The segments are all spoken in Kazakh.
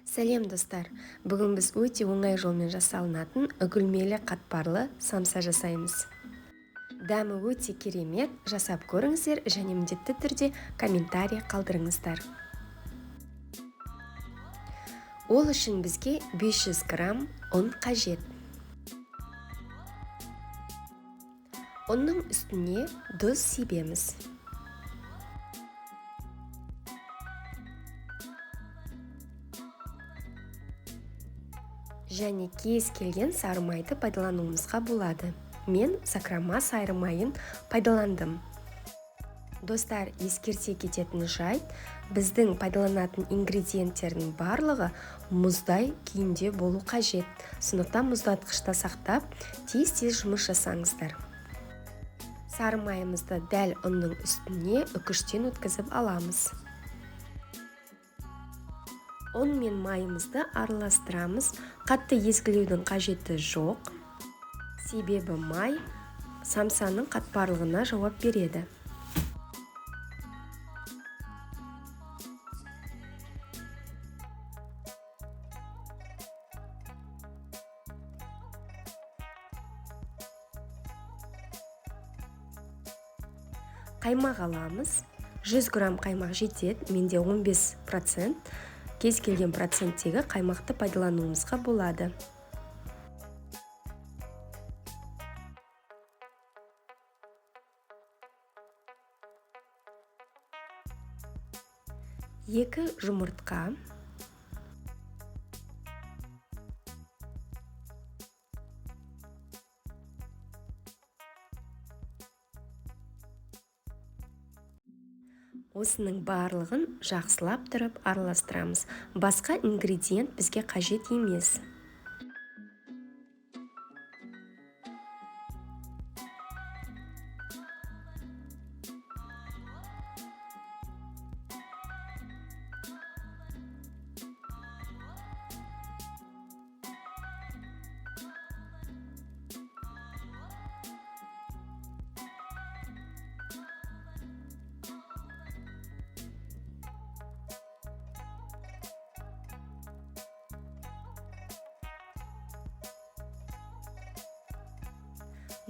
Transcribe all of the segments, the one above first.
Сәлем, достар! Бүгін біз өте оңай жолмен жасалынатын үгілмелі қатпарлы самса жасаймыз. Дәмі өте керемет, жасап көріңіздер және міндетті түрде комментарий қалдырыңыздар. Ол үшін бізге 500 грамм ұн қажет. Ұнның үстіне тұз себеміз. Және кез келген сары майды пайдалануымызға болады. Мен Закрома сары майын пайдаландым. Достар, ескерте кететін жайт, біздің пайдаланатын ингредиенттердің барлығы мұздай күйінде болу қажет. Сондықтан мұздатқышта сақтап, тез-тез жұмыс жасаңыздар. Сары майымызды дәл ұнның үстіне үкіштен өткізіп аламыз. Ұн мен майымызды араластырамыз. Қатты езгілеудің қажеті жоқ. Себебі май самсаның қатпарлығына жауап береді. Қаймақ аламыз. 100 грамм қаймақ жетеді. Менде 15%. Кез келген проценттегі қаймақты пайдалануымызға болады. Екі жұмыртқа. Осының барлығын жақсылап тұрып араластырамыз. Басқа ингредиент бізге қажет емес.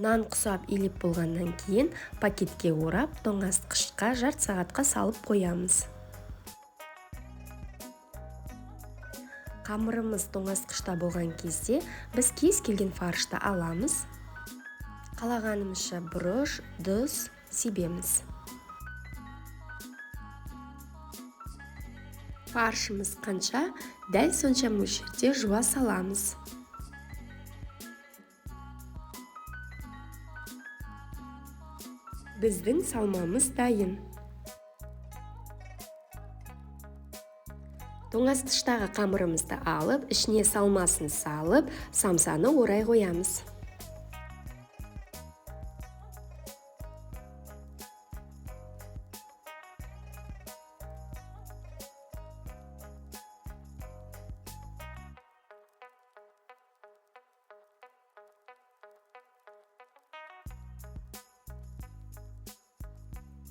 Нан құсап илеп болғаннан кейін пакетке орап, тоңазытқышқа жарты сағатқа салып қоямыз. Қамырымыз тоңазытқышта болған кезде біз кез келген фаршты аламыз. Қалағанымызша бұрыш, тұз себеміз. Фаршымыз қанша, дәл сонша мөлшерде жуа саламыз. Біздің салмамыз дайын. Тоңазытқыштағы қамырымызды алып, ішіне салмасын салып, самсаны орай қоямыз.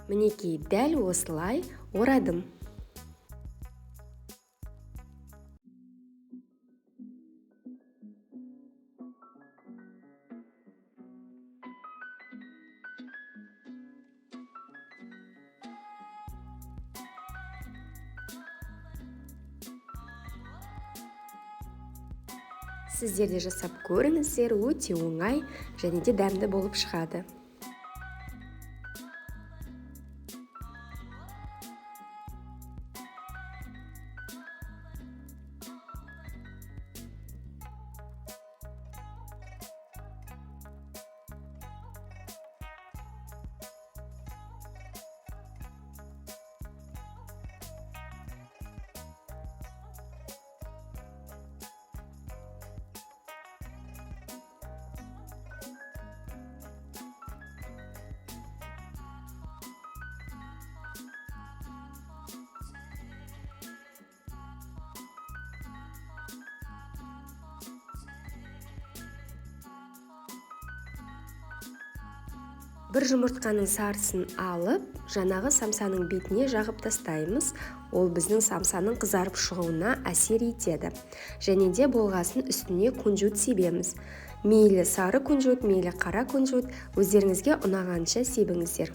Мінекей, дәл осылай орадым. Сіздер де жасап көріңіздер, өте оңай және де дәмді болып шығады. Бір жұмыртқаның сарысын алып, жаңағы самсаның бетіне жағып тастаймыз. Ол біздің самсаның қызарып шығуына әсер етеді. Және де болғасын үстіне кунжут себеміз. Мейлі сары кунжут, мейлі қара кунжут, өздеріңізге ұнағанша себіңіздер.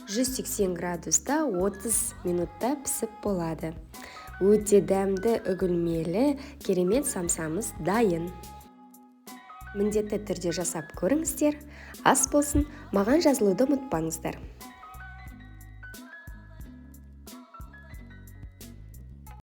180 градуста 30 минутта пісіп болады. Өте дәмді, үгілмелі, керемет самсамыз дайын. Міндетті түрде жасап көріңіздер. Ас болсын, маған жазылуды ұмытпаңыздар.